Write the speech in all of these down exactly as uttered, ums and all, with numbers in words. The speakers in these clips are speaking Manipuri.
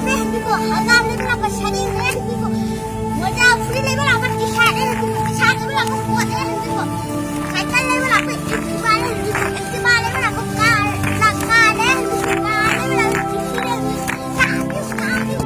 ꯍꯧꯖꯤꯛꯀꯣ ꯍꯪꯒꯥꯝ ꯂꯩꯕ ꯂꯥꯛꯄ ꯁꯔꯦꯡꯅꯦ, ꯍꯧꯖꯤꯛꯀꯣ ꯃꯣꯖꯥ ꯐꯨꯔꯤꯠ ꯂꯩꯕ ꯂꯥꯛꯄ ꯇꯤ ꯁꯥꯔꯠꯅꯦ, ꯍꯧꯖꯤꯛꯀꯣ ꯇꯤ ꯁꯥꯔꯠ ꯂꯩꯕ ꯂꯥꯛꯄ ꯀꯣꯠꯅꯦ, ꯍꯧꯖꯤꯛꯀꯣ ꯁꯥꯏꯀꯜ ꯂꯩꯕ ꯂꯥꯛꯄ ꯑꯦꯛꯇꯤꯚꯥꯅꯦ, ꯍꯧꯖꯤꯛꯀꯣ ꯑꯦꯛꯇꯤꯚꯥ ꯂꯩꯕ ꯂꯥꯛꯄ ꯀꯥꯔ, ꯂꯥꯛ ꯀꯥꯔꯅꯦ, ꯍꯧꯖꯤꯛꯀꯣ ꯀꯥꯔ ꯂꯩꯕ ꯂꯥꯛꯄ ꯇꯦꯛꯁꯤꯅꯦ, ꯍꯧꯖꯤꯛꯀꯣ ꯁꯥꯔꯠꯅꯦ, ꯁꯥꯔꯠꯅꯦ꯫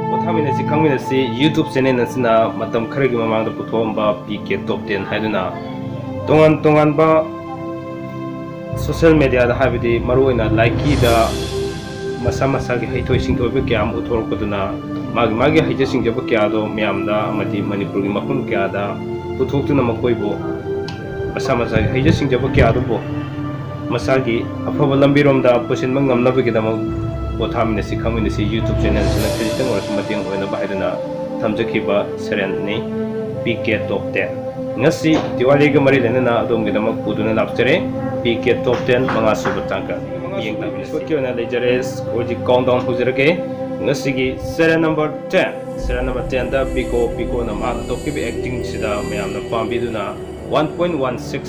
ꯄꯣꯊꯥꯃꯤꯟꯅꯁꯤ ꯈꯪꯃꯤꯟꯅꯁꯤ YouTube channel ꯑꯁꯤꯅ ꯃꯇꯝ ꯈꯔꯒꯤ ꯃꯃꯥꯡꯗ ꯄꯨꯊꯣꯛꯑꯝꯕ ꯄꯤ ꯀꯦ Top ten ꯍꯥꯏꯗꯨꯅ ꯇꯣꯉꯥꯟ ꯇꯣꯉꯥꯟꯕ social media ꯗ, ꯍꯥꯏꯕꯗꯤ ꯃꯔꯨꯑꯣꯏꯅ ꯂꯥꯏꯀꯤꯗ ꯃꯁꯥ ꯃꯁꯥꯒꯤ ꯍꯩꯊꯣꯏ ꯁꯤꯡꯊꯣꯏꯕ ꯀꯌꯥ ꯑꯃ ꯎꯠꯊꯣꯔꯛꯄꯗꯨꯅ ꯃꯥꯒꯤ ꯃꯥꯒꯤ ꯍꯩꯖ ꯁꯤꯡꯖꯕ ꯀꯌꯥꯗꯣ ꯃꯌꯥꯝꯗ ꯑꯃꯗꯤ ꯃꯅꯤꯄꯨꯔꯒꯤ ꯃꯐꯝ ꯀꯌꯥꯗ ꯄꯨꯊꯣꯛꯇꯨꯅ ꯃꯈꯣꯏꯕꯨ ꯃꯁꯥ ꯃꯁꯥꯒꯤ ꯍꯩꯖ ꯁꯤꯡꯖꯕ ꯀꯌꯥ ꯑꯗꯨꯕꯨ ꯃꯁꯥꯒꯤ ꯑꯐꯕ ꯂꯝꯕꯤꯔꯣꯝꯗ ꯄꯨꯁꯤꯟꯕ ꯉꯝꯅꯕꯒꯤꯗꯃꯛ ꯄꯣꯊꯥꯃꯤꯟꯅꯁꯤ ꯈꯪꯃꯤꯟꯅꯁꯤ YouTube channel ꯑꯁꯤꯅ ꯈꯖꯤꯛꯇꯪ ꯑꯣꯏꯔꯁꯨ ꯃꯇꯦꯡ ꯑꯣꯏꯅꯕ ꯍꯥꯏꯗꯨꯅ ꯊꯝꯖꯈꯤꯕ ꯁꯩꯔꯦꯡꯅꯤ ꯄꯤ ꯀꯦ Top ten꯫ ꯉꯁꯤ ꯗꯤꯋꯥꯂꯤꯒ ꯃꯔꯤ ꯂꯩꯅꯅ ꯑꯗꯣꯝꯒꯤꯗꯃꯛ ꯄꯨꯗꯨꯅ ꯂꯥꯛꯆꯔꯦ ꯄꯤ ꯀꯦ Top ten ꯃꯉꯥ ꯁꯨꯕ ꯇꯥꯡꯀꯛ꯫ ꯌꯦꯡꯕ episode ꯀꯤ ꯑꯣꯏꯅ ꯂꯩꯖꯔꯦ꯫ ꯍꯧꯖꯤꯛ countdown ꯍꯧꯖꯔꯒꯦ꯫ ꯉꯁꯤꯒꯤ serial number ten, serial number ten ꯗ ꯕꯤꯒꯣ, ꯕꯤꯒꯣꯅ ꯃꯍꯥꯛꯅ ꯇꯧꯈꯤꯕ acting ꯁꯤꯗ ꯃꯌꯥꯝꯅ ꯄꯥꯝꯕꯤꯗꯨꯅ one point one six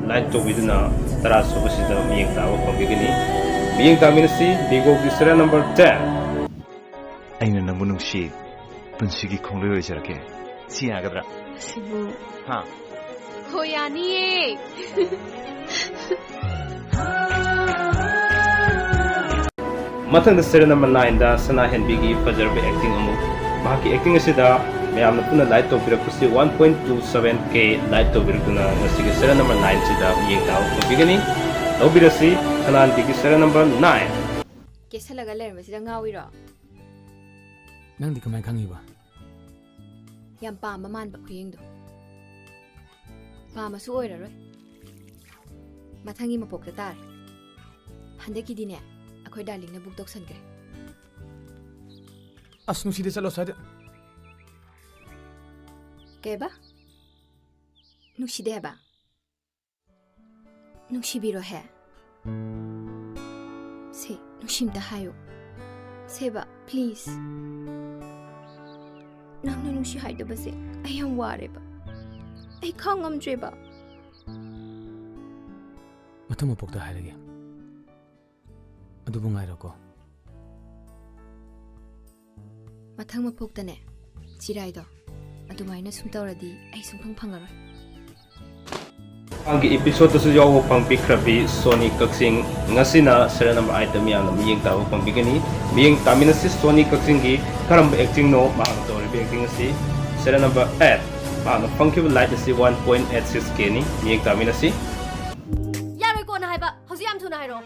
like ꯇꯧꯕꯤꯗꯨꯅ ꯇꯔꯥ ꯁꯨꯕꯁꯤꯗ ꯃꯤꯠꯌꯦꯡ ꯇꯥꯕ ꯐꯪꯕꯤꯒꯅꯤ꯫ ꯃꯤꯠꯌꯦꯡ ꯇꯥꯃꯤꯟꯅꯁꯤ ꯕꯤꯒꯣꯒꯤ serial number ten꯫ ꯑꯩꯅ ꯅꯪꯕꯨ ꯅꯨꯡꯁꯤ, ꯄꯨꯟꯁꯤꯒꯤ ꯈꯣꯡꯂꯣꯏ ꯑꯣꯏꯖꯔꯛꯀꯦ꯫ ꯁꯤ ꯌꯥꯒꯗ꯭ꯔꯥ? ꯁꯤꯕꯨ ꯍꯥ? ꯍꯣꯏ, ꯌꯥꯅꯤꯌꯦ꯫ ꯃꯊꯪꯗ serial number nine ꯗ ꯁꯅꯥꯍꯦꯟꯕꯤꯒꯤ ꯐꯖꯔꯕ acting ꯑꯃꯨꯛ꯫ ꯃꯍꯥꯛꯀꯤ acting ꯑꯁꯤꯗ ꯃꯌꯥꯝꯅ ꯄꯨꯟꯅ like ꯇꯧꯕꯤꯔꯛꯄꯁꯤ one point two seven K like ꯇꯧꯕꯤꯔꯛꯇꯨꯅ ꯉꯁꯤꯒꯤ serial number nine ꯁꯤꯗ ꯃꯤꯠꯌꯦꯡ ꯇꯥꯕ ꯐꯪꯕꯤꯒꯅꯤ꯫ ꯂꯧꯕꯤꯔꯁꯤ ꯁꯅꯥꯍꯦꯟꯕꯤꯒꯤ serial number nine꯫ ꯀꯦꯁꯜꯂꯒ ꯂꯩꯔꯝꯕꯁꯤꯗ ꯉꯥꯎꯏꯔꯣ? ꯅꯪꯗꯤ ꯀꯃꯥꯏ ꯈꯪꯉꯤꯕ? ꯌꯥꯝ ꯄꯥꯝꯕ ꯃꯥꯟꯕ ꯈꯨꯌꯦꯡꯗꯣ꯫ ꯄꯥꯝꯃꯁꯨ ꯑꯣꯏꯔꯔꯣꯏ꯫ ꯃꯊꯪꯒꯤ ꯃꯄꯣꯛꯇ ꯇꯥꯔꯦ꯫ ꯍꯟꯗꯛꯀꯤꯗꯤꯅꯦ, ꯑꯩꯈꯣꯏ ꯗꯥꯔꯂꯤꯡꯅ book ꯇꯧꯁꯟꯈ꯭ꯔꯦ꯫ ꯑꯁ, ꯅꯨꯡꯁꯤꯗꯦ, ꯆꯠꯂꯣ ꯁ꯭ꯋꯥꯏꯗ꯫ ꯀꯩꯕ? ꯅꯨꯡꯁꯤꯗꯦ ꯍꯥꯏꯕ? ꯅꯨꯡꯁꯤꯕꯤꯔꯣꯍꯦ꯫ ꯁꯦ, ꯅꯨꯡꯁꯤꯝꯇ ꯍꯥꯏꯌꯨ꯫ ꯁꯦꯕ, please꯫ ꯅꯪꯅ ꯅꯨꯡꯁꯤ ꯍꯥꯏꯗꯕꯁꯦ ꯑꯩ ꯌꯥꯝ ꯋꯥꯔꯦꯕ꯫ ꯑꯩ ꯈꯥꯡ ꯉꯝꯗ꯭ꯔꯦꯕ꯫ ꯃꯊꯪ ꯃꯄꯣꯛꯇ ꯍꯥꯏꯔꯒꯦ꯫ ꯑꯗꯨꯕꯨ ꯉꯥꯏꯔꯣꯀꯣ꯫ ꯃꯊꯪ ꯃꯄꯣꯛꯇꯅꯦ, ꯆꯤꯔꯥꯏꯗꯣ, ꯑꯗꯨꯃꯥꯏꯅ ꯁꯨꯝ ꯇꯧꯔꯗꯤ ꯑꯩ ꯁꯨꯡꯐꯪ ꯐꯪꯉꯔꯣꯏ꯫ ꯃꯃꯥꯡꯒꯤ episode ꯇꯁꯨ ꯌꯥꯎꯕ ꯐꯪꯕꯤꯈ꯭ꯔꯕꯤ ꯁꯣꯅꯤ ꯀꯛꯆꯤꯡ꯫ ꯉꯁꯤꯅ serial number eight ꯇ ꯃꯤꯌꯥꯝꯅ ꯃꯤꯠꯌꯦꯡ ꯇꯥꯕ ꯐꯪꯕꯤꯒꯅꯤ꯫ ꯃꯤꯠꯌꯦꯡ ꯇꯥꯃꯤꯟꯅꯁꯤ ꯁꯣꯅꯤ ꯀꯛꯆꯤꯡꯒꯤ ꯀꯔꯝꯕ acting ꯅꯣ ꯃꯍꯥꯛꯅ ꯇꯧꯔꯤꯕ acting ꯑꯁꯤ꯫ Serial number eight꯫ ꯃꯍꯥꯛꯅ ꯐꯪꯈꯤꯕ like ꯑꯁꯤ one point eight six K ꯅꯤ꯫ ꯃꯤꯠꯌꯦꯡ ꯇꯥꯃꯤꯟꯅꯁꯤ꯫ ꯌꯥꯔꯣꯏ, ꯀꯣꯟꯅ ꯍꯥꯏꯕ꯫ ꯍꯧꯖꯤꯛ ꯌꯥꯝ ꯊꯨꯅ ꯍꯥꯏꯔꯛꯑꯣ꯫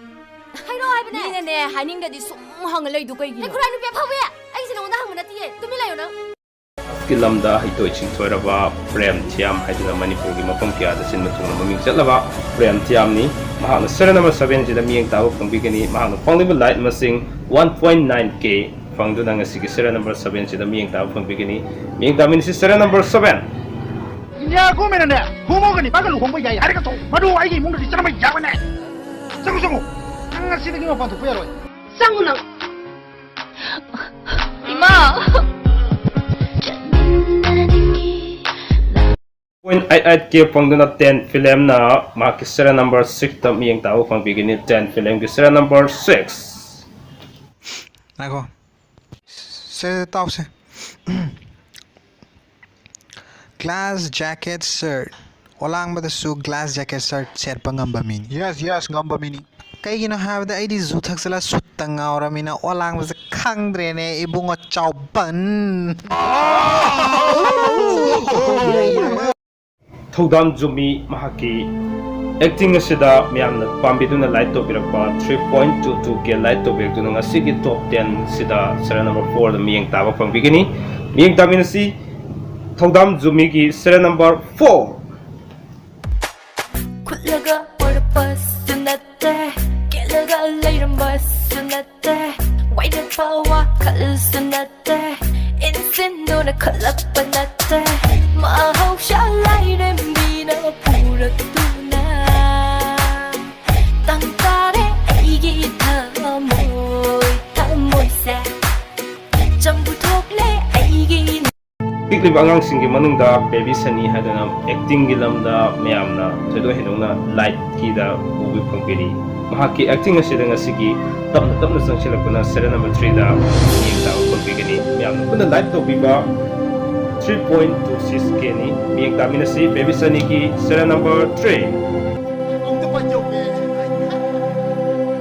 ꯍꯥꯏꯔꯛꯑꯣ ꯍꯥꯏꯕꯅꯦ꯫ ꯃꯤꯅꯅꯦ, ꯍꯥꯏꯅꯤꯡꯗ꯭ꯔꯗꯤ ꯁꯨꯝ ꯍꯪꯉ ꯂꯩꯗꯨ ꯀꯩꯒꯤꯅꯣ? ꯑꯩ ꯈꯨꯔꯥꯏ ꯅꯨꯄꯤ ꯑꯐꯥꯎꯕꯤ, ꯑꯩꯒꯤꯁꯦ ꯅꯉꯣꯟꯗ ꯍꯪꯕ ꯅꯠꯇꯤꯌꯦ꯫ ꯇꯨꯃꯤꯟ ꯂꯩꯌꯣ ꯅꯪ꯫ ꯀꯤ ꯂꯝꯗ ꯍꯩꯊꯣꯏ ꯁꯤꯡꯊꯣꯏꯔꯕ ꯄ꯭ꯔꯦꯝ ꯊꯤꯌꯥꯝ ꯍꯥꯏꯗꯨꯅ ꯃꯅꯤꯄꯨꯔꯒꯤ ꯃꯐꯝ ꯀꯌꯥꯗ ꯁꯤꯟꯕ ꯊꯨꯡꯅ ꯃꯃꯤꯡ ꯆꯠꯂꯕ ꯄ꯭ꯔꯦꯝ ꯊꯤꯌꯥꯝꯅꯤ꯫ ꯃꯍꯥꯛꯅ serial number seven ꯁꯤꯗ ꯃꯤꯠꯌꯦꯡ ꯇꯥꯕ ꯐꯪꯕꯤꯒꯅꯤ꯫ ꯃꯍꯥꯛꯅ ꯐꯪꯂꯤꯕ like ꯃꯁꯤꯡ one point nine K ꯐꯪꯗꯨꯅ ꯉꯁꯤꯒꯤ serial number seven ꯁꯤꯗ ꯃꯤꯠꯌꯦꯡ ꯇꯥꯕ ꯐꯪꯕꯤꯒꯅꯤ꯫ ꯃꯤꯠꯌꯦꯡ ꯇꯥꯃꯤꯟꯅꯁꯤ serial number seven꯫ India government ꯅꯅꯦ ꯍꯣꯃꯣꯒ ꯅꯤꯄꯥꯒ ꯂꯨꯍꯣꯡꯕ ꯌꯥꯏ ꯍꯥꯏꯔꯒ ꯇꯧ꯫ ꯃꯗꯨ ꯑꯩꯒꯤ ꯏꯃꯨꯡꯗꯗꯤ ꯆꯠꯅꯕ ꯌꯥꯕꯅꯦ꯫ ꯆꯪꯉꯨ, ꯆꯪꯉꯨ꯫ ꯉꯁꯤꯗꯒꯤ ꯃꯄꯥꯟ ꯊꯣꯛꯄ ꯌꯥꯔꯣꯏ꯫ ꯆꯪꯉꯨ ꯅꯪ꯫ ꯏꯃꯥ꯫ Point eight eight K ꯐꯪꯗꯨꯅ ten filmꯅ ꯃꯍꯥꯛꯀꯤ serial number sixꯇ ꯃꯤꯠꯌꯦꯡ ꯇꯥꯕ ꯐꯪꯕꯤꯒꯅꯤ꯫ Ten filmꯒꯤ serial number six꯫ ꯉꯥꯏꯈꯣ꯫ ꯁꯦ ꯇꯥꯎꯁꯦ꯫ Glass jacket shirt꯫ ꯑꯣꯂꯥꯡꯕꯗꯁꯨ glass jacket shirt ꯁꯦꯠꯄ ꯉꯝꯕ ꯃꯤꯅꯤ꯫ Yes, yes, ꯉꯝꯕ ꯃꯤꯅꯤ꯫ ꯀꯩꯒꯤꯅꯣ ꯍꯥꯏꯕꯗ ꯑꯩꯗꯤ ꯖꯨ ꯊꯛꯆꯜꯂ ꯁꯨꯠꯇ ꯉꯥꯎꯔꯃꯤꯅ ꯑꯣꯂꯥꯡꯕꯁꯦ ꯈꯪꯗ꯭ꯔꯦꯅꯦ ꯏꯕꯨꯡꯉꯣ ꯆꯥꯎꯕꯟ꯫ ꯊꯧꯗꯥꯝ ꯖꯨꯃꯤ ꯃꯍꯥꯛꯀꯤ acting ꯑꯁꯤꯗ ꯃꯤꯌꯥꯝꯅ ꯄꯥꯝꯕꯤꯗꯨꯅ like ꯇꯧꯕꯤꯔꯛꯄ three point two two K like ꯇꯧꯕꯤꯔꯛꯇꯨꯅ ꯉꯁꯤꯒꯤ top tenꯁꯤꯗ serial number fourꯗ ꯃꯤꯠꯌꯦꯡ ꯇꯥꯕ ꯐꯪꯕꯤꯒꯅꯤ꯫ ꯃꯤꯠꯌꯦꯡ ꯇꯥꯃꯤꯟꯅꯁꯤ ꯊꯧꯗꯥꯝ ꯖꯨꯃꯤꯒꯤ serial number four꯫ ꯈꯨꯠꯂꯒ ꯑꯣꯔꯄꯁꯨ ꯅꯠꯇꯦ, ꯀꯦꯜꯂꯒ ꯂꯩꯔꯝꯕꯁꯨ ꯅꯠꯇꯦ, ꯋꯥꯏꯔꯛꯄ ꯋꯥꯈꯜꯁꯨ ꯅꯠꯇꯦ, ꯏꯟꯁꯤꯟꯗꯨꯅ ꯈꯜꯂꯛꯄ ꯅꯠꯇꯦ, ꯃꯍꯧꯁꯥ ꯂꯥꯏꯔꯦꯝꯕꯤꯅ ꯄꯨꯔꯛꯇꯨꯅ ꯇꯪ ꯇꯥꯔꯦ ꯑꯩꯒꯤ ꯊꯃꯣꯏ, ꯊꯃꯣꯏꯁꯦ ꯆꯪꯕꯨ ꯊꯣꯛꯂꯦ ꯑꯩꯒꯤ ꯄꯤꯛꯂꯤꯕ ꯑꯉꯥꯡꯁꯤꯡꯒꯤ ꯃꯅꯨꯡꯗ ꯕꯦꯕꯤ ꯁꯅꯤ ꯍꯥꯏꯗꯅ actingꯒꯤ ꯂꯝꯗ ꯃꯌꯥꯝꯅ ꯊꯣꯏꯗꯣꯛ ꯍꯦꯟꯗꯣꯛꯅ lightꯀꯤꯗ ꯎꯕ ꯐꯪꯕꯤꯔꯤ꯫ ꯃꯍꯥꯛꯀꯤ acting ꯑꯁꯤꯗ ꯉꯁꯤꯒꯤ ꯇꯞꯅ ꯇꯞꯅ ꯆꯪꯁꯤꯜꯂꯛꯄꯅ serial number threeꯗ ꯃꯤꯠꯌꯦꯡ ꯇꯥꯕ ꯐꯪꯕꯤꯒꯅꯤ꯫ ꯃꯌꯥꯝꯅ ꯄꯨꯟꯅ like ꯇꯧꯕꯤꯕ three point two six Kꯅꯤ꯫ ꯃꯤꯠꯌꯦꯡ ꯇꯥꯃꯤꯟꯅꯁꯤ ꯕꯦꯕꯤ ꯁꯅꯤꯒꯤ serial number three꯫ ꯑꯃꯨꯛꯇ ꯄꯥꯏꯖꯧꯒꯦ꯫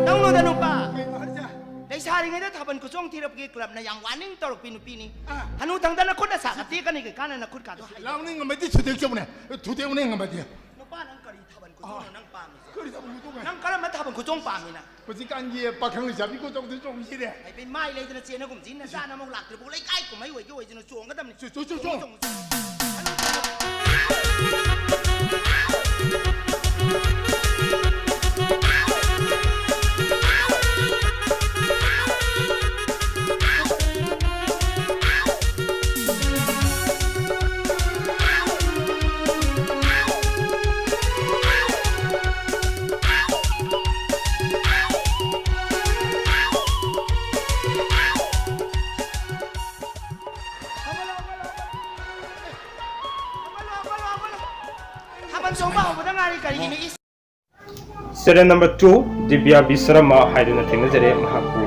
ꯅꯪꯅꯣꯗ ꯅꯨꯄꯥ꯫ ꯀꯩꯅꯣ ꯍꯥꯏꯁꯦ? ꯂꯩꯁꯥꯔꯤꯉꯩꯗ ꯊꯥꯕꯜ ꯈꯨꯆꯣꯡ ꯊꯤꯔꯛꯄꯒꯤ clubꯅ ꯌꯥꯝ warning ꯇꯧꯔꯛꯄꯤ ꯅꯨꯄꯤꯅꯤ꯫ ꯑꯥ꯫ ꯍꯅꯨ ꯊꯪꯗꯅ ꯈꯨꯠ ꯑꯁꯥ ꯀꯥꯇꯦꯛꯀꯅꯤ ꯀꯩ ꯀꯥꯟꯅꯅ ꯈꯨꯠ ꯀꯥꯗꯣ꯫ ꯂꯥꯎꯅꯤꯡ ꯉꯝꯃꯗꯤ ꯊꯨꯗꯦꯛꯆꯧꯅꯦ꯫ ꯊꯨꯗꯦꯛꯎꯅꯦ ꯉꯝꯃꯗꯤ꯫ ꯅꯨꯄꯥ ꯅꯪ ꯀꯔꯤ ꯊꯥꯕꯜ ꯈꯨꯆꯣꯡꯅꯣ ꯅꯪ ꯄꯥꯝꯃꯤꯁꯦ? ꯀꯔꯤ ꯊꯥꯕꯜ ꯈꯨꯆꯣꯡꯅꯣ? ꯅꯪ ꯀꯔꯝꯕ ꯊꯥꯕꯜ ꯈꯨꯆꯣꯡ ꯄꯥꯝꯃꯤ ꯅꯪ? ꯍꯧꯖꯤꯛꯀꯥꯟꯒꯤ ꯄꯥꯈꯪ ꯂꯩꯁꯥꯕꯤ ꯈꯨꯆꯣꯡꯗ ꯆꯣꯡꯁꯤꯔꯦ꯫ ꯍꯥꯏꯕꯩ ꯃꯥꯏ ꯂꯩꯗꯅ ꯆꯦꯟꯅꯒꯨꯝꯁꯤ ꯅꯆꯥꯅ ꯑꯃꯨꯛ ꯂꯥꯛꯇ꯭ꯔꯤꯕꯨ ꯂꯩꯀꯥꯏ ꯀꯨꯝꯍꯩ ꯑꯣꯏꯒꯦ ꯑꯣꯏꯁꯤꯅ ꯆꯣꯡꯒꯗꯕꯅꯤ꯫ ꯆꯣ, ꯆꯣ, ꯆꯣ, ꯆꯣ꯫ ꯆꯣꯡꯉꯨ, ꯆꯣꯡꯉꯨ꯫ ꯀꯔꯤꯒꯤꯅꯣ ꯏꯁ? Serial number two, Divya B Sharma ꯍꯥꯏꯗꯨꯅ ꯊꯦꯡꯅꯖꯔꯦ꯫ ꯃꯍꯥꯛꯄꯨ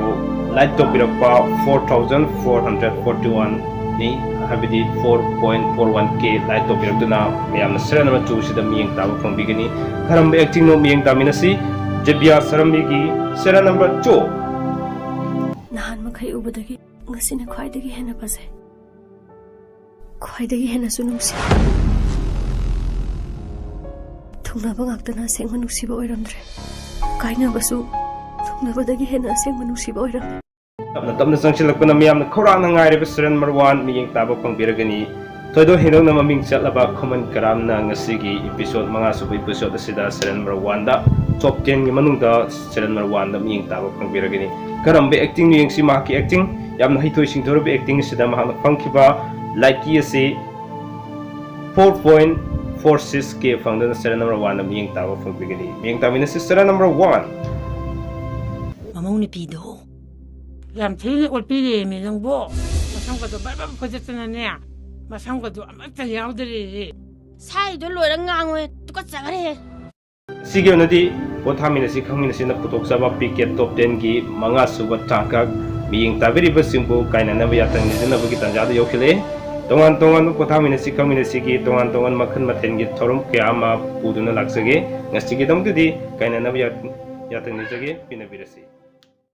ꯂꯥꯏꯛ ꯇꯧꯕꯤꯔꯛꯄ four thousand four hundred forty one ꯅꯤ, ꯍꯥꯏꯕꯗꯤ four point four one K like ꯇꯧꯕꯤꯔꯛꯇꯨꯅ ꯃꯌꯥꯝꯅ serial number two ꯁꯤꯗ ꯃꯤꯠꯌꯦꯡ ꯇꯥꯕ ꯐꯪꯕꯤꯒꯅꯤ꯫ ꯀꯔꯝꯕ acting ꯅꯣ ꯃꯤꯠꯌꯦꯡ ꯇꯥꯃꯤꯟꯅꯁꯤ꯫ ꯗꯤꯕ꯭ꯌꯥ ꯁꯔꯃꯒꯤ serial number two꯫ ꯅꯍꯥꯟ ꯃꯈꯩ ꯎꯕꯗꯒꯤ ꯉꯁꯤꯅ ꯈ꯭ꯋꯥꯏꯗꯒꯤ ꯍꯦꯟꯅ ꯐꯖꯩ꯫ ꯈ꯭ꯋꯥꯏꯗꯒꯤ ꯍꯦꯟꯅꯁꯨ ꯅꯨꯡꯁꯤ꯫ ꯊꯨꯡꯅꯕ ꯉꯥꯛꯇꯅ ꯑꯁꯦꯡꯕ ꯅꯨꯡꯁꯤꯕ ꯑꯣꯏꯔꯝꯗ꯭ꯔꯦ꯫ ꯀꯥꯏꯅꯕꯁꯨ ꯊꯨꯡꯅꯕꯗꯒꯤ ꯍꯦꯟꯅ ꯑꯁꯦꯡꯕ ꯅꯨꯡꯁꯤꯕ ꯑꯣꯏꯔꯝꯃꯤ꯫ ꯇꯞꯅ ꯇꯞꯅ ꯆꯪꯁꯤꯜꯂꯛꯄꯅ ꯃꯤꯌꯥꯝꯅ ꯈꯧꯔꯥꯡꯅ ꯉꯥꯏꯔꯤꯕ serial number one ꯃꯤꯠꯌꯦꯡ ꯇꯥꯕ ꯐꯪꯕꯤꯔꯒꯅꯤ꯫ ꯊꯣꯏꯗꯣꯛ ꯍꯦꯟꯗꯣꯛꯅ ꯃꯃꯤꯡ ꯆꯠꯂꯕ ꯈꯨꯃꯟ ꯀꯔꯥꯝꯅ ꯉꯁꯤꯒꯤ episode ꯃꯉꯥ ꯁꯨꯕ episode ꯑꯁꯤꯗ serial number one ꯗ top ten ꯒꯤ ꯃꯅꯨꯡꯗ serial number one ꯗ ꯃꯤꯠꯌꯦꯡ ꯇꯥꯕ ꯐꯪꯕꯤꯔꯒꯅꯤ꯫ ꯀꯔꯝꯕ acting ꯅꯣ ꯌꯦꯡꯁꯤ꯫ ꯃꯍꯥꯛꯀꯤ acting, ꯌꯥꯝꯅ ꯍꯩꯊꯣꯏ ꯁꯤꯡꯊꯣꯏꯔꯕ acting ꯑꯁꯤꯗ ꯃꯍꯥꯛꯅ ꯐꯪꯈꯤꯕ ꯂꯥꯏꯀꯤ ꯑꯁꯤ ꯐꯣꯔ ꯄꯣꯏꯟ ꯐꯣꯔ ꯁꯤꯛꯁ ꯀꯦ ꯐꯪꯗꯨꯅ serial number one ꯗ ꯃꯤꯠꯌꯦꯡ ꯇꯥꯕ ꯐꯪꯕꯤꯒꯅꯤ꯫ ꯃꯤꯠꯌꯦꯡ ꯇꯥꯃꯤꯟꯅꯁꯤ serial number one꯫ ꯃꯃꯧ ꯅꯨꯄꯤꯗꯣ ꯌꯥꯝ ꯊꯤꯅ ꯑꯣꯠꯄꯤꯔꯦꯃꯤ ꯅꯪꯕꯣ꯫ ꯃꯁꯝꯒꯗꯣ ꯕꯔ ꯕꯔ ꯐꯣꯏꯗꯠꯇꯅꯅꯦ, ꯃꯁꯝꯒꯗꯣ ꯑꯃꯠꯇ ꯌꯥꯎꯗꯔꯦ꯫ ꯁꯥꯏꯗꯣ ꯂꯣꯏꯔ ꯉꯥꯡꯉꯣꯍꯦ, ꯇꯨꯀꯠꯆꯈ꯭ꯔꯦꯍꯦ꯫ ꯁꯤꯒꯤ ꯑꯣꯏꯅꯗꯤ ꯄꯣꯊꯥꯃꯤꯟꯅꯁꯤ ꯈꯪꯃꯤꯟꯅꯁꯤꯅ ꯄꯨꯊꯣꯛꯆꯕ ꯄꯤ ꯀꯦ top ten ꯒꯤ ꯃꯉꯥ ꯁꯨꯕ ꯇꯥꯡꯀꯛ ꯃꯤꯠꯌꯦꯡ ꯇꯥꯕꯤꯔꯤꯕꯁꯤꯡꯕꯨ ꯀꯥꯏꯅꯅꯕ ꯌꯥꯊꯪ ꯅꯤꯖꯅꯕꯒꯤ ꯇꯥꯟꯖꯥꯗ ꯌꯧꯁꯤꯜꯂꯛꯑꯦ꯫ ꯇꯣꯉꯥꯟ ꯇꯣꯉꯥꯟꯕ ꯄꯣꯊꯥꯃꯤꯟꯅꯁꯤ ꯈꯪꯃꯤꯟꯅꯁꯤꯒꯤ ꯇꯣꯉꯥꯟ ꯇꯣꯉꯥꯟꯕ ꯃꯈꯜ ꯃꯊꯦꯜꯒꯤ ꯊꯧꯔꯝ ꯀꯌꯥ ꯑꯃ ꯄꯨꯗꯨꯅ ꯂꯥꯛꯆꯒꯦ꯫ ꯉꯁꯤꯒꯤꯗꯃꯛꯇꯗꯤ ꯀꯥꯏꯅꯅꯕ ꯌꯥ-, ꯌꯥꯊꯪ ꯅꯤꯖꯒꯦ, ꯄꯤꯅꯕꯤꯔꯁꯤ꯫